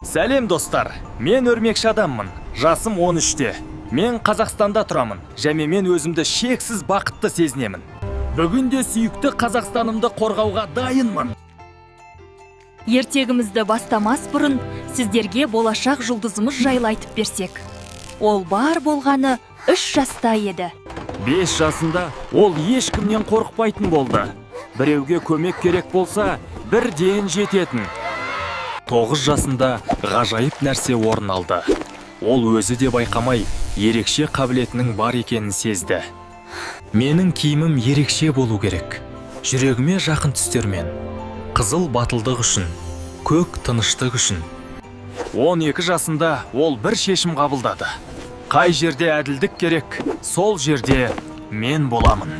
Сәлем, достар! Мен өрмекші адаммын. Жасым 13-те. Мен Қазақстанда тұрамын және мен өзімді шексіз бақытты сезінемін. Бүгін де сүйікті Қазақстанымды қорғауға дайынмын. Ертегімізді бастамас бұрын сіздерге болашақ жұлдызымыз жайлы айтып берсек. Ол бар болғаны 3 жаста еді. 5 жасында ол ешкімнен қорықпайтын болды. Біреуге көмек керек болса, бірден жететін. 9 жасында ғажайып нәрсе орын алды. Ол өзі де байқамай, ерекше қабілетінің бар екенін сезді. Менің киімім ерекше болу керек. Жүрегіме жақын түстермен. Қызыл батылдық үшін, көк тыныштық үшін. 12 жасында ол бір шешім қабылдады. Қай жерде әділдік керек, сол жерде мен боламын.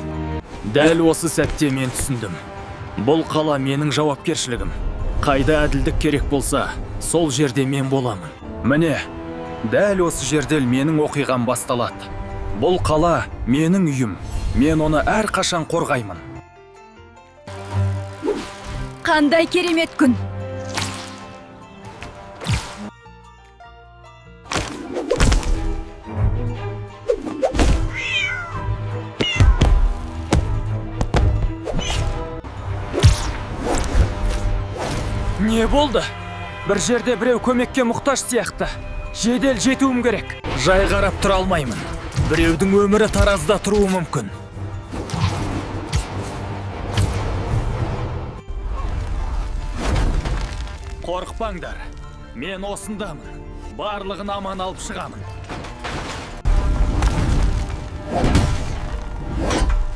Дәл осы сәтте мен түсіндім. Бұл қала менің жауапкершілігім. Қайда әділдік керек болса, сол жерде мен боламын. Міне, дәл осы жерде менің оқиғам басталады. Бұл қала менің үйім. Мен оны әрқашан қорғаймын. Қандай керемет күн! Не болды? Бір жерде біреу көмекке мұқтаж сияқты. Жедел жетуім керек. Жай қарап тұра алмаймын. Біреудің өмірі таразда тұруы мүмкін. Қорықпаңдар. Мен осындамын. Барлығын аман алып шығамын.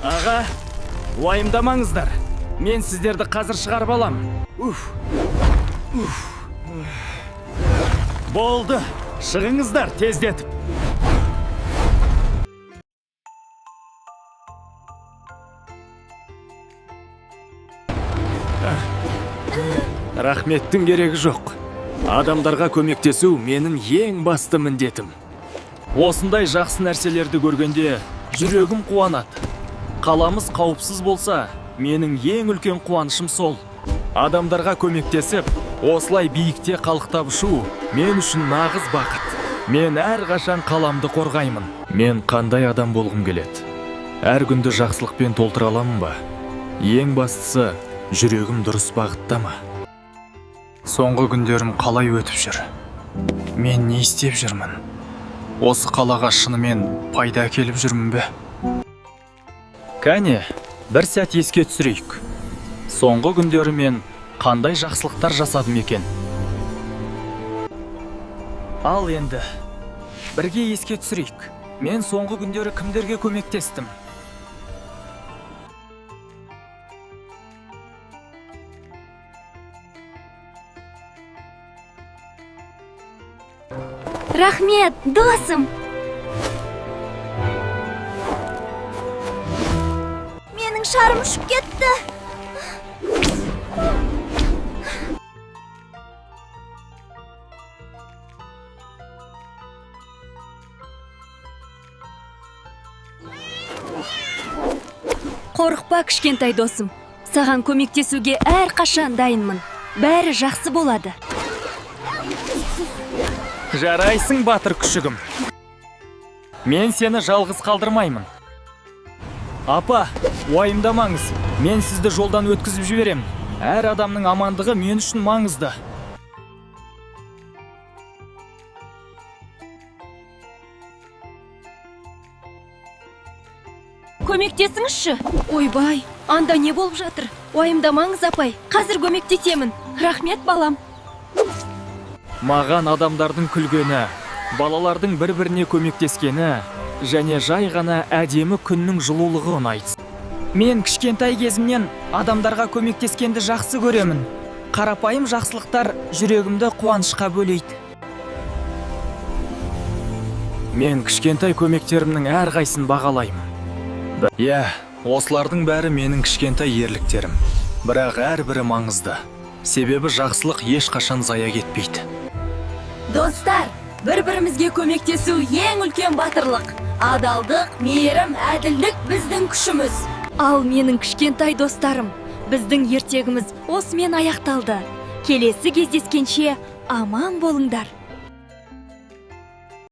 Аға, уайымдамаңыздар. Мен сіздерді қазір шығарып аламын. Уф. Болды, шығыңыздар тездетіп. Рахметтің керегі жоқ. Адамдарға көмектесу менің ең басты міндетім. Осындай жақсы нәрселерді көргенде жүрегім қуанады. Қаламыз қауіпсіз болса, менің ең үлкен қуанышым сол. Адамдарға көмектесіп, осылай биікте қалықтап ұшу мен үшін нағыз бақыт. Мен әрқашан қаламды қорғаймын. Мен қандай адам болғым келеді? Әр күнді жақсылықпен толтыра аламын ба? Ең бастысы, жүрегім дұрыс бағытта ма? Соңғы күндерім қалай өтіп жүр? Мен не істеп жүрмін? Осы қалаға шынымен пайда әкеліп жүрмін бе? Кәне, бір сәт еске түсірейік. Соңғы күндері мен қандай жақсылықтар жасадым екен? Ал енді бірге еске түсірейік. Мен соңғы күндері кімдерге көмектестім? Рахмет, досым! Менің шарым ұшып кетті. Қорықпа, кішкентай досым. Саған көмектесуге әрқашан дайынмын. Бәрі жақсы болады. Жарайсың, батыр күшігім. Мен сені жалғыз қалдырмаймын. Апа, уайымдамаңыз. Мен сізді жолдан өткізіп жіберемін. Әр адамның амандығы мен үшін маңызды. Көмектесіңізші. Ойбай, анда не болып жатыр? Уайымдамаңыз, апай. Қазір көмектесемін. Рахмет, балам. Маған адамдардың күлгені, балалардың бір-біріне көмектескені және жай ғана әдемі күннің жылулығы ұнайды. Мен кішкентай кезімнен адамдарға көмектескенді жақсы көремін. Қарапайым жақсылықтар жүрегімді қуанышқа бөлейді. Мен кішкентай көмектерімнің әрқайсысын бағалаймын. Иә, осылардың бәрі менің кішкентай ерліктерім. Бірақ әрбірі маңызды. Себебі жақсылық ешқашан зая кетпейді. Достар, бір-бірімізге көмектесу ең үлкен батырлық. Адалдық, мейірім, әділдік біздің күшіміз. Ал менің кішкентай достарым, біздің ертегіміз осымен аяқталды. Келесі кездескенше Аман болыңдар.